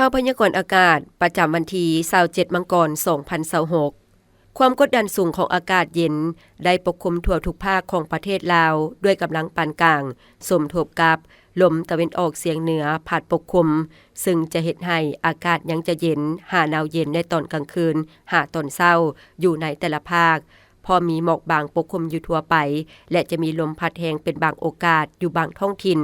ຂ່າວພະຍາກອນອາກາດ ປະຈຳວັນທີຊາວເຈັດ ມັງກອນ ສອງພັນຊາວຫົກ. ຄວາມກົດດັນສູງຂອງອາກາດເຢັນ ໄດ້ປົກຄຸມທົ່ວທຸກພາກຂອງປະເທດລາວ ດ້ວຍກຳລັງປານກາງ ສົມທົບກັບລົມຕາເວັນອອກສຽງເໜືອພັດປົກຄຸມ, ຊຶ່ງຈະເຮັດໃຫ້ອາກາດຍັງຈະເຢັນ ຫາໜາວເຢັນໃນຕອນກາງຄືນ ຫາຕອນເຊົ້າ ຢູ່ໃນແຕ່ລະພາກ, ພໍມີໝອກບາງປົກຄຸມຢູ່ທົ່ວໄປ ແລະ ຈະມີລົມພັດແຮງເປັນບາງໂອກາດຢູ່ບາງທ້ອງຖິ່ນ.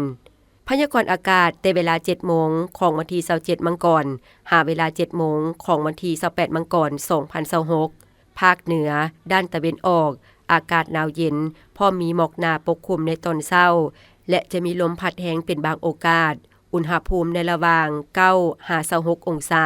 ພະຍາກອນອາກາດແຕ່ເວລາເຈັດໂມງຂອງວັນທີຊາວເຈັດ ມັງກອນ ຫາເວລາເຈັດໂມງຂອງວັນທີຊາວແປດ ມັງກອນ ສອງພັນຊາວຫົກ. ພາກເໜືອ ດ້ານຕາເວັນອອກ ອາກາດໜາວເຢັນ, ພ້ອມມີໝອກໜາປົກຄຸມໃນຕອນເຊົ້າ ແລະ ຈະມີລົມພັດແຮງເປັນບາງໂອກາດ, ອຸນຫະພູມໃນລະຫວ່າງ ເກົ້າ ຫາ ຊາວຫົກ ອົງສາ.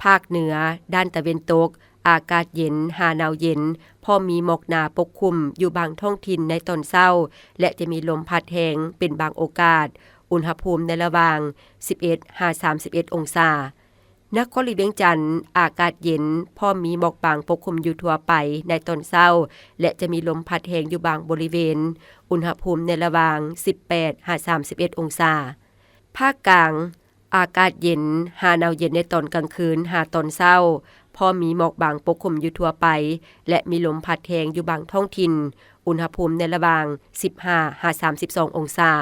ພາກເໜືອ ດ້ານຕາເວັນຕົກ ອາກາດເຢັນ ຫາໜາວເຢັນ, ພ້ອມມີໝອກໜາປົກຄຸມຢູ່ບາງທ້ອງຖິ່ນໃນຕອນເຊົ້າ ແລະ ຈະມີລົມພັດແຮງເປັນບາງໂອກາດ, ອຸນຫະພູມໃນລະຫວ່າງ ສິບເອັດ ຫາ ສາມສິບເອັດ ອົງສາ. ນະຄອນຫຼວງວຽງຈັນ ອາກາດເຢັນ, ພ້ອມມີໝອກບາງປົກຄຸມຢູ່ທົ່ວໄປໃນຕອນເຊົ້າ ແລະ ຈະມີລົມພັດແຮງຢູ່ບາງບໍລິເວນ, ອຸນຫະພູມໃນລະຫວ່າງ ສິບແປດ ຫາ ສາມສິບເອັດ ອົງສາ. ພາກກາງ ອາກາດເຢັນ ຫາໜາວເຢັນໃນຕອນກາງຄືນ ຫາຕອນເຊົ້າ, ພໍມີໝອກບາງປົກຄຸມຢູ່ທົ່ວໄປ ແລະ ມີລົມພັດແຮງຢູ່ບາງທ້ອງຖິ່ນ, ອຸນຫະພູມໃນລະຫວ່າງ ສິບຫ້າ ຫາ ສາມສິບສອງ ອົງສາ.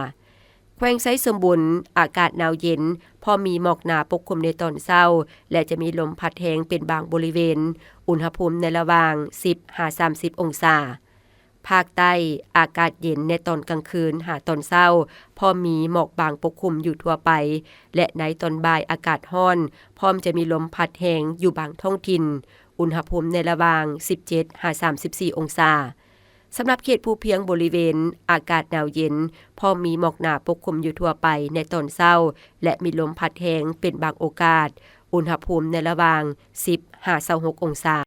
ແຂວງໄຊສົມບູນ ອາກາດໜາວເຢັນ, ພໍມີໝອກໜາປົກຄຸມໃນຕອນເຊົ້າ ແລະ ຈະມີລົມພັດແຮງເປັນບາງບໍລິເວນ, ອຸນຫະພູມໃນລະຫວ່າງ ສິບ ຫາ ສາມສິບ ອົງສາ. ພາກໃຕ້ ອາກາດເຢັນໃນຕອນກາງຄືນຫາຕອນເຊົ້າ, ພໍມີໝອກບາງປົກຄຸມຢູ່ທົ່ວໄປ ແລະ ໃນຕອນບ່າຍອາກາດຮ້ອນ, ພ້ອມຈະມີລົມພັດແຮງຢູ່ບາງທ້ອງຖິ່ນ, ອຸນຫະພູມໃນລະຫວ່າງ ສິບເຈັດ ຫາ ສາມສິບສີ່ ອົງສາ. ສຳລັບເຂດພູພຽງບໍລິເວນ ອາກາດໜາວເຢັນ, ພ້ອມມີໝອກໜາປົກຄຸມຢູ່ທົ່ວໄປໃນຕອນເຊົ້າ ແລະ ມີລົມພັດແຮງເປັນບາງໂອກາດ, ອຸນຫະພູມໃນລະຫວ່າງ ສິບ ຫາ ຊາວຫົກ ອົງສາ.